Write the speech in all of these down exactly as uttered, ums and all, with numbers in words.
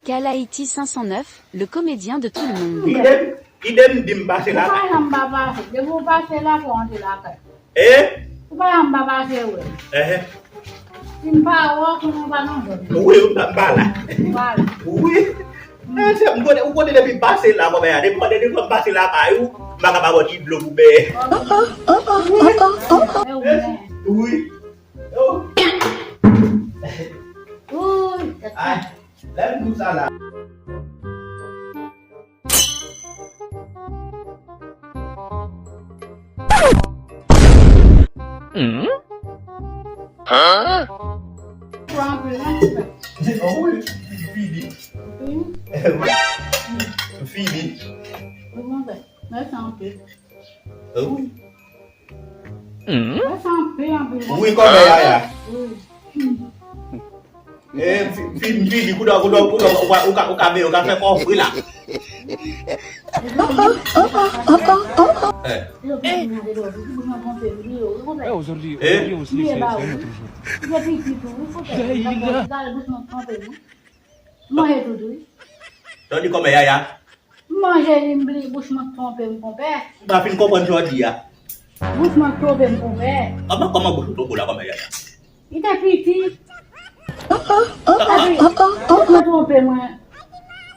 Kalaiti cinq cent neuf, le comédien de tout le monde. Idem, idem, di m pase la. Ou pa janm pa pase. Depi ou pase la, fò w antre lakay. Eh? Ou pa janm pa pase, wè. Eh. Si m pa wè w, konnen w pa nan zòn. Wi, m pa, m pa la. Ou pa la. Wi. Eh, se, m konnen, ou konnen depi m pase la, kòmè a. Depi, depi m pase la, bay ou, m pa ka pa bò ti dlo pou bè. Wi. Wi. Ay, lè m di w sa la. Pran anpil, non, konpè. Oh, wi, fini. Fini. Fini. Wi, konpè. Mèsi anpil. Oh, wi. Mwen sanpe anpil. Wi, kòmè Yaya. Wi. E, fi, fi, fi, di kouda, kouda, kouda, ou ka, ou ka, ou ka, ou ka fè kò fri la. Eh. Eh, aujourd'hui, aujourd'hui aussi, c'est, c'est un autre jour. Jahila. Manje tout, wi. Sa w di kòmè Yaya? M manje li, m bliye, bouch mwen twonpe m, konpè. M pa fin konprann sa w di a. Bouch mwen twonpe m, konpè. Kòman, kòman bouch ou twonpe w la, kòmè Yaya? Li te piti. Epi, bouch mwen twonpe mwen.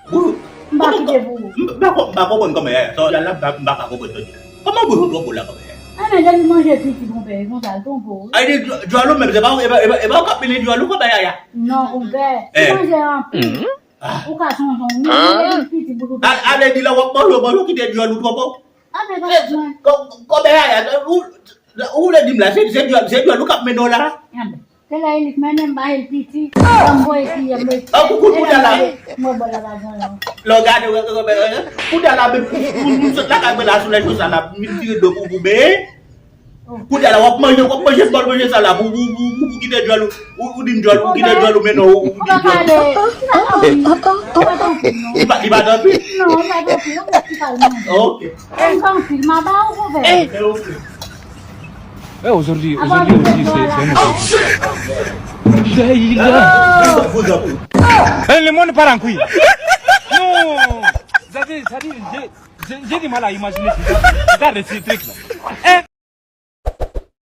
Bouch. M pa kite pou ou. M pa, m pa konprann kòmè Yaya. Sa w di a la, m pa, m pa ka konprann sa w di a. Kòman bouch ou twonpe w la, kòmè Yaya? Anben, depi manje piti, konpè, e konsa l twonpe w, wi. Ay, di, djòl ou menm, se pa, e pa, e pa, e pa ou k ap mennen djòl ou, kòmè Yaya? Non, konpè. Si manje anpil. Ou ka sonje w menm, lè w piti bout ou. A, a vle di lè w ap manje, w manje, w kite dyòl ou twonpe w. Anben, pa bezwen. Kò-, kòmè Yaya, ou, ou vle di m la, se, se dyòl, se dyòl ou k ap mennen w la? Anben. Se lè Elik mennen m, ba el piti, m voye kiyè m. An, kou-, kou-, kounye a la. Mwen bò la pa jan. Lè w gade, wè, wè, wè, wè. Kounye a la, men, pou, pou, pou m sot lakay mwen la, sou lè jou sa la, pou m vin tire dlo pou, pou benyen. Kounye a la, w ap manje, w ap manje bòl manje sa la, pou, pou, pou, pou, pou kite dyòl ou, ou, ou di m dyòl, ou kite dyòl ou, men non, ou, ou di dyòl. Li pa, li pa tanpi? Non, li pa tanpi, non, ti kal manje. Ok. Li pa tanpi, m a ba ou konpè. Eh, ok. Eh, aujourd'hui, aujourd'hui aussi, c'est, c'est un autre jour. Jahila. Eh, le monde part en couille. Non. J'ai, j'ai, j'ai, j'ai du mal à imaginer ce genre, ce genre de truc là. Eh.